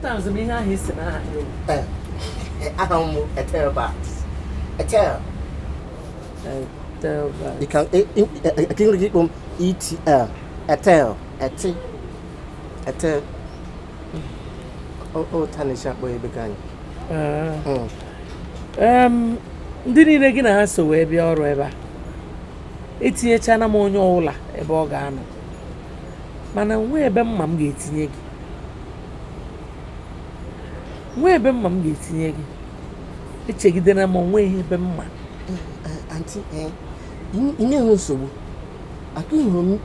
Echetazi m ihe ahụ ị sị na aha gị. Aha m Etelbat. Etel. Etelbat. You can nwere ike ịkpọ m ETL. Etel. Eti. Etel. O ta na-esi akpọ ebe ka anyị. Ndị niile gị na ha so wee bịa ọrụ ebe a, etinyechana m onye ọbụla ebe ọ ga-anọ, mana nwee ebe mma m ga-etinye gị, nwee ebe mma m ga-etinye gị. Echegidere m onwe ihe ebe mma. Aunty, ị na-enwe nsogbu aka ịhụrụ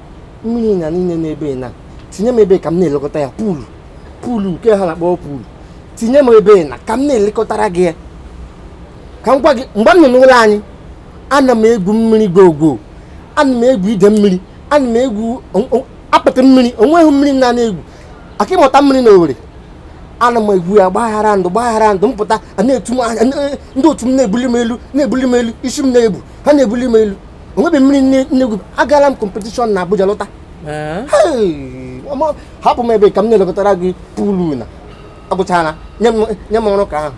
mmiri na niile n'ebe na tinye m ebe ka m na-elekọta ya. Pool pool nke ha na-akpọ pool, tinye m ebe na ka m na-elekọtara gị ya. Ka m gwa gị, mgbe m nọ n'ụlọ anyị, ana m egwu mmiri gwogwo, ana m egwu ide mmiri, ana m egwu apịtị mmiri, onweghị mmiri m na-ana egwu aka ịmụta mmiri na Owerri. Ana m egwu ya gbaghara ndụ gbaghara ndụ, mpụta a na-etu m anya, ndị otu m na-ebuli m elu, na-ebuli m elu, isi m na-ebu ha na-ebuli m elu, onwebeghị mmiri na-egwu. Agala m competition na Abuja lọta. Hapụ m ebe ka m na-elekọtara gị pool na agwụchara, nye m ọrụ ka ahụ.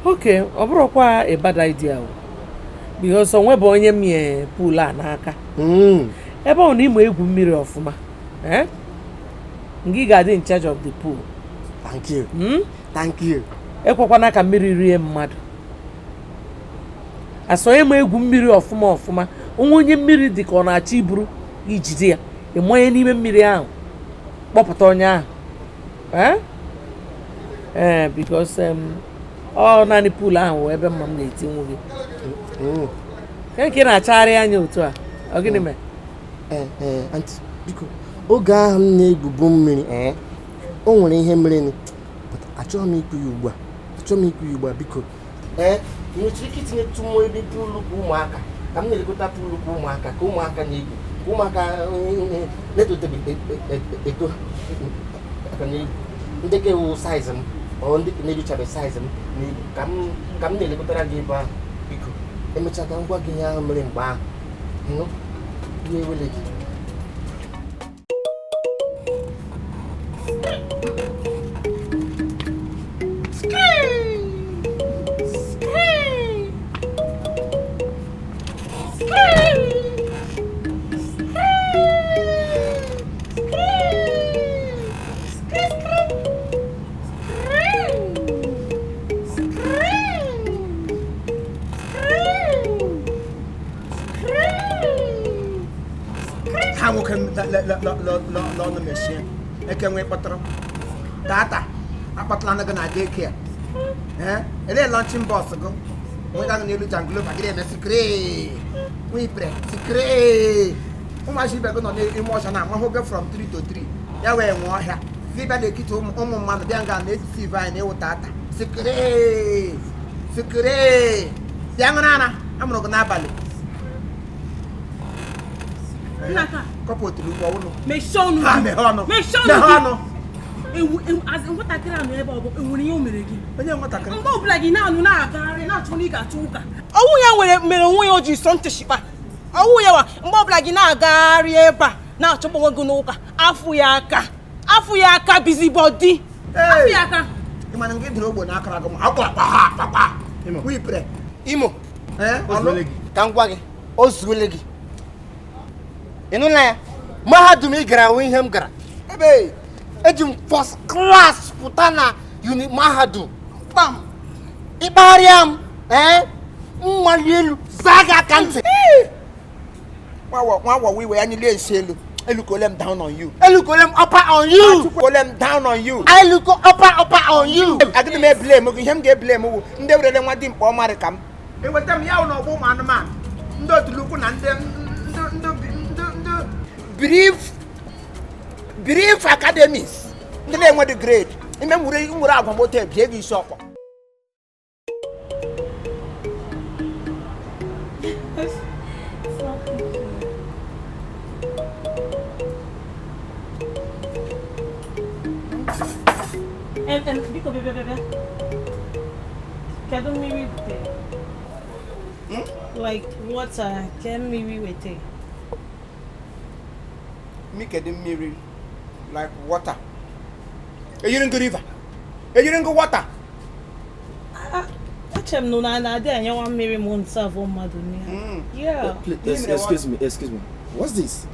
Ok, ọ bụrụkwa a bad idea o, because onwe bụ onye m nye pool a n'aka. Ebe ọ na ịma egwu mmiri ọfụma, ngị ga-adị in charge of the pool. Thank you. Thank you. Ekwekwana ka mmiri rie mmadụ. Asonye ma egwu mmiri ọfụma ọfụma, onwe onye mmiri dị ka ọ na-achọ iburu, ijide ya, ịmanye n'ime mmiri ahụ, kpọpụta onye ahụ. Ee, because ọ naanị pool ahụ wụ ebe mma m na-etinwu gị. Nke ị na-achagharị anya otu a, ọ gịnị mere? Ee, aunty, biko, oge ahụ m na-egwubu mmiri, ee, o nwere ihe mere, achọghị m ikwu ya ugbu a, achọghị m ikwu ya ugbu a, biko. Ee, nwere ike itinye tụmụ ebe pool ka ụmụaka, ka m na-elekọta pool ka ụmụaka, ka ụmụaka na-egwu, ka ụmụaka na-etotebeghị eto aka na-egwu, ndị ka ewu size m, ọ ndị na-eruchabeghị size m na-egwu, ka m na-elekọtara gị ebe ahụ, biko. Emechaa ka m gwa gị ihe ahụ mere mgbe ahụ. Ịnụ ihe ewele gị. Ha nwoke lọnụ mechie eke nwee kpọtụrụ tata akpọtụla gị na daycare. Ee, ele launching bus gị nweta gị n'elu janglova gị na-eme sikiri nwipre sikiri, ụmụazị ibe gị nọ n'ime ọcha na amahụ gị from 3 to 3 ya wee nwee ọhịa dibịa na-ekiti ụmụ mmadụ bịa nga na-etiti ibe anyị na-ewu tata sikiri sikiri bịa ṅụrụ ara amụrụ gị n'abalị. Kọpụ otulu ụgbọ ụlọ. Mechie ọnụ. Ha meghe ọnụ. Mechie ọnụ. Meghe ọnụ. Nwatakịrị a nọ ebe ọ bụ enwere ihe o mere gị? Onye nwatakịrị? Mgbe ọbụla gị na-anụ na-agagharị na-achọ na ị ga-achọ ụka. Ọnwụ ya nwere mere onwe ya o ji sọ ntị shikpa. Ọnwụ ya wa mgbe ọbụla gị na-agagharị ebe a na-achọkwa onwe gị n'ụka, afụ ya aka. Afụ ya aka busybody. Afụ ya aka. Ị mana nke dịrị ogbe n'akara gị ma akwa akpa ha akpa. Wipre. Imo. Ka m gwa gị, o zuole gị. Ị nụla ya? Mahadum ị gara wụ ihe m gara. Ebe eji m first class pụta na uni mahadum. Kpam. Ịkpagharịa m, ee, mmali elu zaa gị aka ntị. Nwa wọ wiwe anyị lie esi elu. Elukole m down on you. Elukole m upper on you. Elukole m down on you. Eluko upper upper on you. Agịdị m eblame gị, ihe m ga-eblame wụ ndị werele nwa dimkpa ọmarị ka m. Eweta m ya wụ n'ọgbọ ụmụ anụmanụ. Ndị otulukwu na ndị brief academies ndị na-enweghị grade. Ime m were agwa m otu ebie gị isi ọkpọ. Biko bịa bịa bịa. Kedu mmiri butere? Like water, ke mmiri wete? Mi kedu mmiri like water. Eyiri ngụ river, eyiri ngụ water. Eche m na na-adị anyanwa mmiri ma nsọ abụọ mmadụ nne ya. Yeah. Please, excuse me, excuse me. What's this?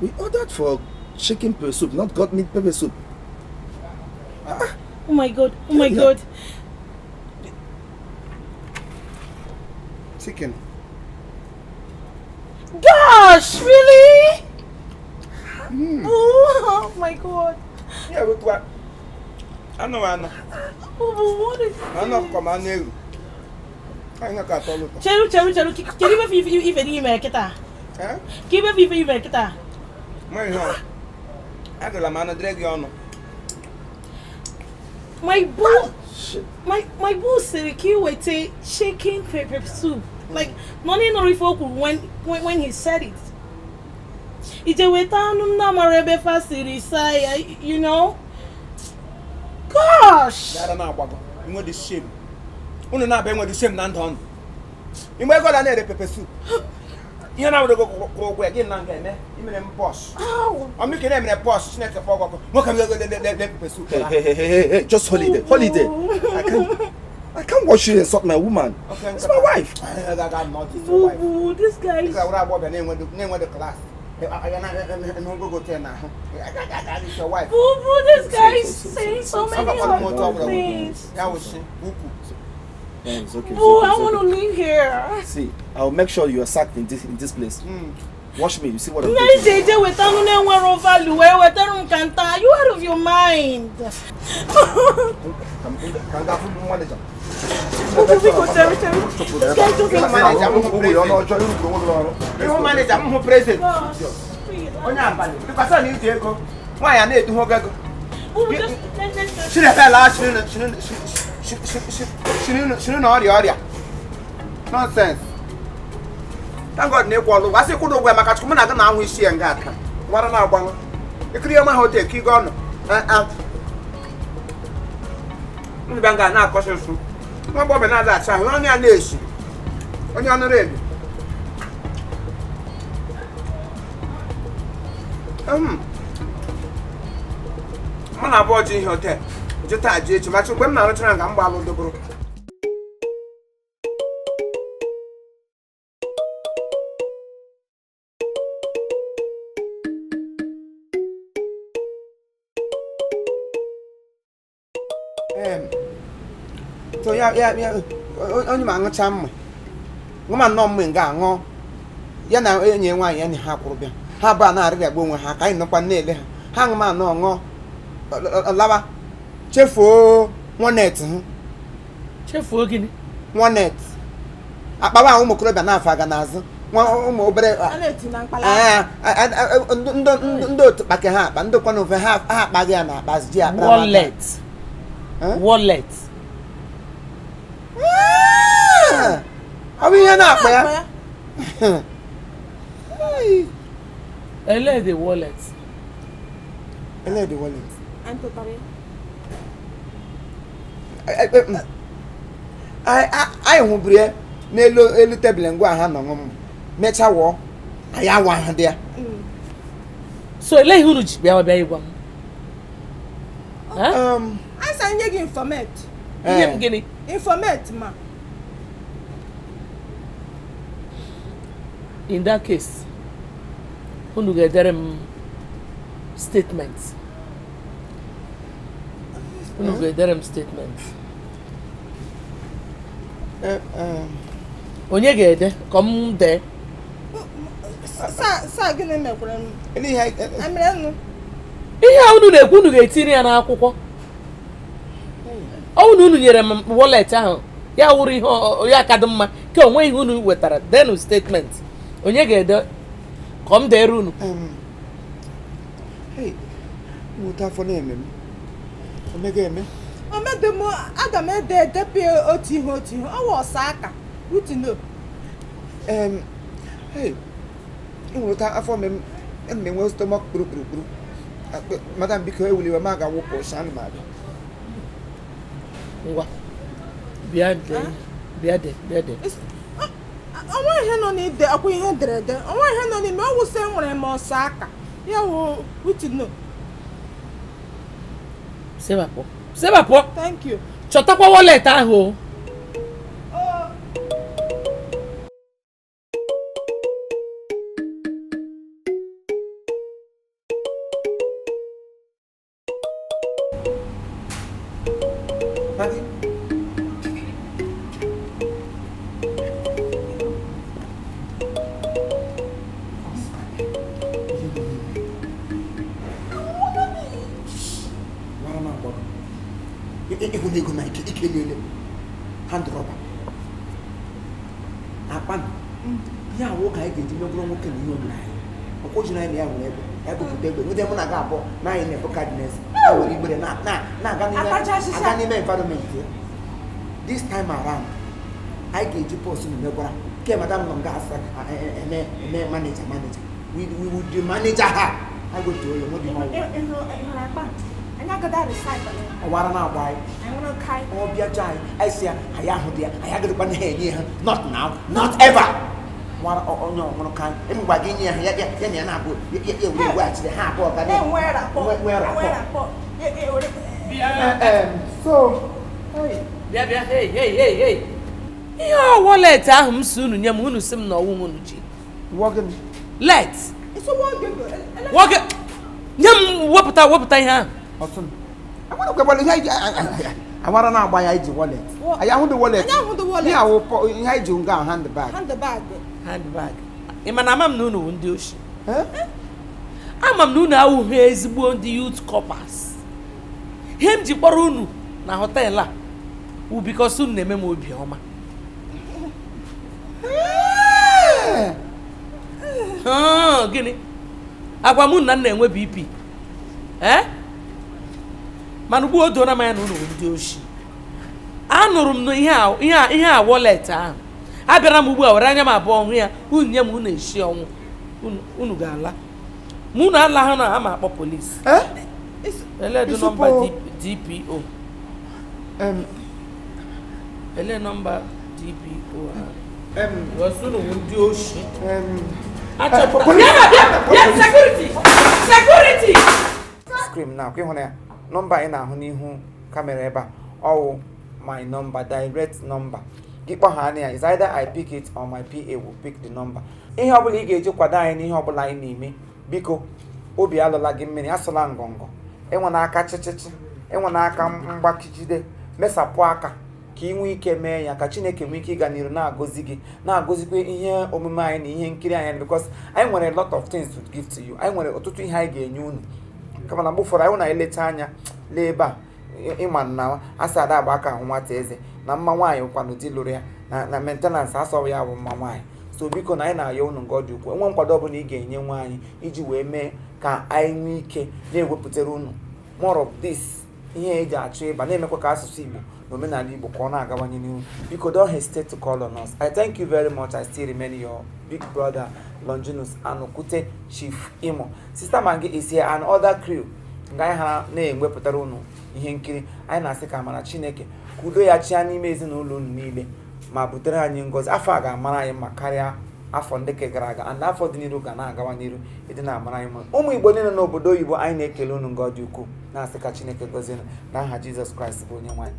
We ordered for chicken pepper soup, not goat meat pepper soup. Oh my God, oh my Yeah. God. Chicken. Gosh, really? Oh my God. Ya wekwa anụ anụ. Oh, what is Anụ ọkụkọ ma anụ ewu. Anyị ka atọ ụtọ. Cheru, cheru, cheru. Kedu ife ife ife n'ime kịta? Eh? Ka ife ife ime kịta? Ma ihe ọ. Agụla m anụ dịrị gị ọnụ. My boo, Shit. my boo sịrị ka ị weta chicken pepper soup. Like, nọ n'ịnụrụ ife o kwuru when he said it. Ije weta anụ m na-amara ebe fa siri saa ya, you know? Gosh! Yara na-agbagọ. Enwedị shame. Unu na-abịa enwedị shame na ndụ ọnụ. Igbe ego na na-ere pepper soup. Ihe na-awụrụ gị kwụ ụgwọ ya gị na nga eme imere m bọs. Ọmịke na-emere bọs Chineke kpọọ gị ọkụ. Nwoke m ego le pepper soup. Hey, hey, hey, hey, hey, hey, just holiday, holiday. I can't watch you insult my woman. Okay, It's my wife. Boo boo, this guy is. Dịka wụrụ agbọghọbịa na-enwedo class. Boo boo, this guy is saying so many horrible things. Ya wụsị ukwu. Yeah, it's okay. It's Boo, okay, I it's want to okay. leave here. See, I'll make sure you are sacked in this place. Watch me. You see what I'm Nne doing? ije eje weta anụ na-enwero value wee wetara m ka nta. You out of your mind. Ka m gaa fụ manager. Boo boo, biko, chere, chere. This guy just Manager, m hụ Ọjọọ. Ịhụ manager m hụ president. Gosh, please. Onye abalị dịkwasị na iji ego nwaanyị a na-eduhe ogo ego. Boo boo, just let just. Chinefela shiri na ọrịa nonsense. Thank God na ịkwụ ọlụ ụgwọ asị kwụrụ ụgwọ ya maka Chukwu mụ na gị na-anwụ isi ya nga aka nwara na-agbanwe ikiri ọma hotel ka ịga ọnụ ndị bịa nga na-akọsị nsụ nwa agbọghọbịa na-ada acha ahụ onye a na-esi onye ọnụrụ ebi. Mụ na abụọ ji ihe hotel je taa ji echi machi mgbe m na-arụchara nga m gbalụ doboro. So ya onye ma aṅụcha mma ṅụma nnọọ mma nga aṅụ ya na enyi ya nwaanyị ya na ha kwụrụ bịa ha abụọ na-arịrịagba onwe ha ka anyị nọkwa na-ele ha ha ṅụma nnọọ ṅụọ lawa chefuo wallet hụ. Chefuo gịnị? Wallet akpawa ahụ ụmụ okorobịa na-afọ aga n'azụ nwa ụmụ obere A na-eti na mkpala. Ah, ah, ah, ah, ndị otu kpake ha akpa ndị kwana ofe ha ha akpaghị ya na akpa ji akpara ha aka. Wallet. Huh? Wallet. Ah! Ọ bụ ihe na-akpa ya. Ai, Ele the wallet. Ele the wallet. Anyị tụtara ya. Anyị hụburu ya n'elu elu tebụl ngwa ha nọ ṅụ m mechaa wụọ anyị awa ha dị ya. So ele ihe unu ji bịa ịgwa m? Ha? Anyị sị anyị nye gị informate. Ihe m gịnị? Informate ma. In that case, unu ga-edere m statement. Unu ga-edere m statement. Onye ga-ede ka m dee? Sa gịnị mekwara m? Ele ihe anyị- Emere nụ. Ihe a unu na-ekwu, unu ga-etinye ya n'akwụkwọ. Ọ bụ na unu nyere m wallet ahụ ya wụrụ ihe ya ka dị mma ka onwe ihe unu wetara denu statement. Onye ga-ede ka m dere unu? Hey, nweta afọ na-eme m omega eme. Omede m aga m ede edepụ otu ihe otu ihe. Ọ wụ ọsa aka. Utino. Hey, nweta afọ m ana m enwe stomach kpuru kpuru kpuru. Madam, biko ewuliwe m aga wụpụ ọsọ ana m abịa. Ngwa, bịa dee, bịa dee, bịa dee. Onwe ihe nọ n'ide akwa ihe ederede. Onwe ihe nọ n'ime ọ wụsị enwere m ọsa aka. Ya wụ utino. Si ebe a pụọ, si ebe a pụọ. Thank you. Chọtakwa wallet ahụ o. Maggie. Wara m agwa gị. Ịhụ na ego na ike ike niile hand rubber akpa m ihe awụ ka anyị ga-eji megoro nwoke na ihe omere anyị ọkwa ji na anyị na ya nwere egbe ya bupụta egbe nwete mụ na gị abụọ na anyị na-ebukadnes a were igbere na-aga n'ime Atacha asịsịa. Aga n'ime environment ya. This time around anyị ga-eji pọs na megwara nke madam nọ nga asa eme eme manager manager we will the manager ha ha gotuo ya nwedi ọnwụ. Ịhụrụ akpa anyị agada recycle. Ọwara na-agba anyị. Anyị nwere kai. Ọ bịacha anyị, anyị sị ya anyị ahụ dị ya, anyị agịrịkwa na ha enye ha, not now, not ever. Nwara onye ọhụrụ ka anyị emegwa gị nye ha ya ya ya na ya na-abụ ya ya ya were weghachiri ha abụọ ga na Na-enwe rapport. Nwee rapport. Enwe rapport. So hey. Bịa, bịa, hey, hey, hey, hey, ihe ọ wallet ahụ m si unu nye m, unu si m na ọwụ m unu ji. Wọ gịnị? Let Isi nwoke go. Nwoke, nye m, wepụta, wepụta ihe ahụ. Ọtún agwara ihe anyị awara na-agba ya iji wallet. Anyị ahụ dị wallet. Anyị ahụ dị wallet. Ihe awụ ihe anyị ji nga handbag. Handbag. Handbag. Ị ma na ama m na unu wụ ndị oshi? Eh? Ama m na unu awụghị ezigbo ndị youth corpers. Ihe m ji kpọrọ unu na hotel a wụ because unu na-eme m obi ọma. Ah, gịnị agwa m na m na-enwe BP ee, mana ugbu o doola m anya na unu bụ ndị oshi. Anụrụ m na ihe a wallet ahụ abịara m ugbu a were anya m abụọ hụ ya. Unu nye m, unu eshi ọnwụ. Unu ga-ala ma unu ala ha na ha ma akpọ polisi. Eh? Eledu. Isupu. Nọmba DPO. Ele nọmba DPO ahụ. Because unu bụ ndị oshi. Achọpụta. Police! Bịa, bịa, bịa, security, security! Screen na ịhụ na ya nọmba anyị na-ahụ n'ihu camera ebe a, ọwụ my number, direct number gị kpọ ha anya ya is either I pick it or my PA will pick the number. Ihe ọbụla ị ga-eji kwado anyị n'ihe ọbụla anyị na-eme, biko, obi alụla gị mmiri, asụla ngọngọ, enwe n'aka chịchịchị, enwe n'aka mgbakijide, mesapụ aka ka ị nwee ike mee ya ka Chineke nwee ike ịga n'iru na-agọzi gị, na-agọzikwa ihe omume anyị na ihe nkiri anyị, because anyị nwere a lot of things to give to you. Anyị nwere ọtụtụ ihe anyị ga-enye unu, kama na mgbe ụfọdụ anyị na-eleta anya lee ebe a ịma na asị ada agba aka ahụ nwata eze na mma nwaanyị kwanụ di lụrụ ya na maintenance asọghị ya bụ mma nwaanyị. So biko, na anyị na-ayọ unu nke ọ dị ukwuu, enwe nkwado ọbụla ị ga-enye nwaanyị iji wee mee ka anyị nwee ike na-ewepụtara unu more of this ihe eji achọ ịba na-emekwa ka asụsụ Igbo na omenala Igbo ka ọ na-agawanye n'ihu. Biko, don't hesitate to call on us. I thank you very much. I still remain your big brother, Longinus Anukute, Chief Imo. Sister Mangi is here and other crew nga anyị ha na-ewepụtara unu ihe nkiri anyị. Na-asị ka amara Chineke ka udo ya chia n'ime ezinụlọ unu niile ma butere anyị ngọzi. Afọ a ga-amara anyị mma karịa afọ ndị ke gara aga, and afọ dị n'iru ga na-agawa n'iru ịdị na-amara anyị mma. Ụmụ Igbo niile n'obodo oyibo, anyị na-ekele unu nga ọ dị ukwuu, na-asị ka Chineke gọzie unu n'aha Jizọs Kraịst bụ onye nwe anyị.